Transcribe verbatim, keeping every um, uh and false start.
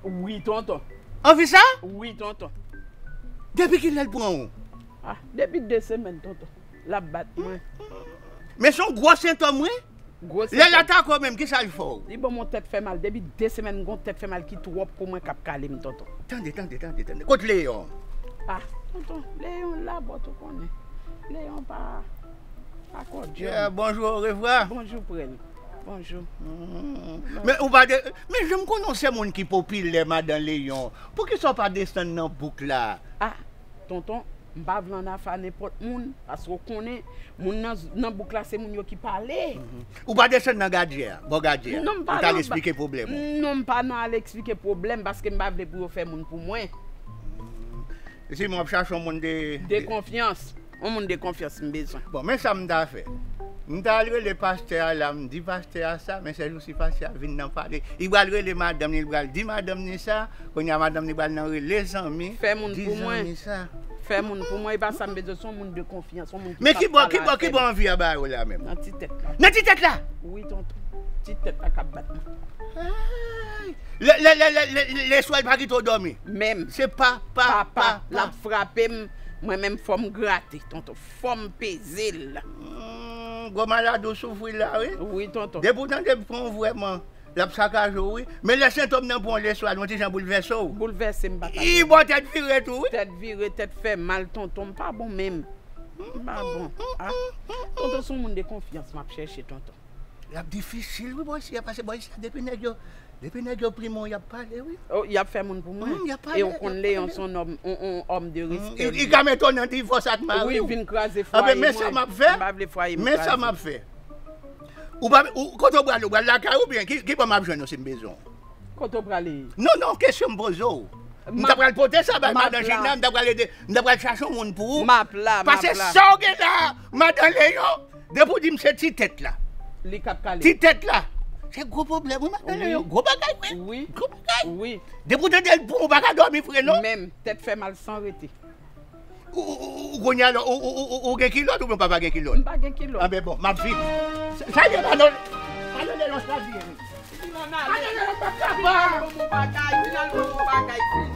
Wi, tonton. Anvi sa? Wi, tonton. Depi kilè l pran ou? Ah, depi de semèn, tonton. L ap bat mwen. Men se yon gwo sentòm, wi. Gwo sentòm. Lè l atake w menm, kisa l fè w? Li ban m yon tèt fè mal. Depi de semèn, m gon tèt fè mal ki twòp pou mwen k ap kale m, tonton. Tande, tande, tande, tande. Kot Leyon? Ah, tonton, Leyon la, bò, ou konnen. Leyon pa, pa kòdyòm. Yeah, bonjou, orevwa. Bonjou, Prèl. Bonjou. Mm. Men ou pa de, men jan m konnen w se moun ki popilè, madan Leyon. Poukisa w pa desann nan bouk la? Ah, tonton, m pa vle ann afè nenpòt moun, paske w konnen, moun nan, nan bouk la, se moun yo ki pale. Mhm. Ou pa desann nan gadyè a, bò gadyè a. Non, m pa, ou t al eksplike pwoblèm ou. Non, m pa nan al eksplike pwoblèm, paske m pa vle pou yo fè moun pou mwen. Si m ap chache yon moun de, de, de konfyans. Yon moun de konfyans m bezwen. Bon, men sa m ta fè. M ta al rele pastè a la, m di pastè a sa, men sèl jousi pastè a vin nan pale. Li pral rele madanm li, li pral di madanm li sa. Kounye a madanm li pral nan rele zanmi. Fè moun pou mwen. Di zanmi sa. Fè moun pou mwen, e pa sa m bezwen, se yon moun de konfyans, yon moun ki pap pale avè m. Men ki bò, ki bò, ki bò anvi a ba yo la menm? Nan ti tèt la. Nan ti tèt la? Wi, tonton. Ti tèt la k ap bat mwen. Ay! Lè, lè, lè, lè, lè, lè, lè swa l pa kite w dòmi. Menm. Se pa, pa, pa, pa. L ap frape m. Mwen menm fò m grate, tonton. Fò m peze l. Hmm, gwo malad ou soufri la, wi. Wi, tonton. Depi w tande pran w vrèman, l ap sakaje w, wi. Men lè sentòm nan pran w lè swa, l yon ti jan boulvèse w. Boulvèse m, papa. Li ba w tèt vire tou, wi. Tèt vire, tèt fè mal, tonton. M pa bon menm. M pa bon. Ah. Tonton, se yon moun de konfyans m ap chèche, tonton. L ap difisil, wi, bò isi a, paske bò isi a, depi nèg yo, depi nèg yo prime w, y ap pale, wi. Oh, y ap fè moun pou mwen. Mm, y ap pale, y ap pale. E ou konn Leyon se yon nonm, yon, yon òm de respè. Mm, li, li ka mete w nan divòs ak mari w. Wi, vin kraze fwaye mwen. Anben, men sa m ap fè. M pa vle fwaye m kraze. Men sa m ap fè. Ou pa, ou, kote w prale, ou pral lakay ou byen? Ki, ki bò m ap jwenn ou si m bezwen w? Kote w prale? Non, non, kesyon m poze w. M ta pral pote sa bay madan Jina, m ta pral ede, m ta pral chache yon moun pou ou. M ap la, m ap la. Paske sa w gen la, madan Leyon, depi w di m se ti tèt la. Li k ap kale. Ti tèt la. Se gwo pwoblèm, wi, madan Leyon. Wi. Gwo bagay, wi. Wi. Gwo bagay. Wi. Depi w tande l pran w, ou pa ka dòmi vre, non. Menm, tèt fè mal san rete. Ou, ou, ou, ou kounye a la, ou, ou, ou, ou, ou gen kilòt oubyen w pa, pa gen kilòt? M pa gen kilòt. Anben bon, m ap vini. Sa, sa ye, pa nan, pa nan Leyon sa vini. Vin ann ale. Pa nan Leyon pa kapab. Vin al ban m yon bagay, vin al ban m yon bagay, vin.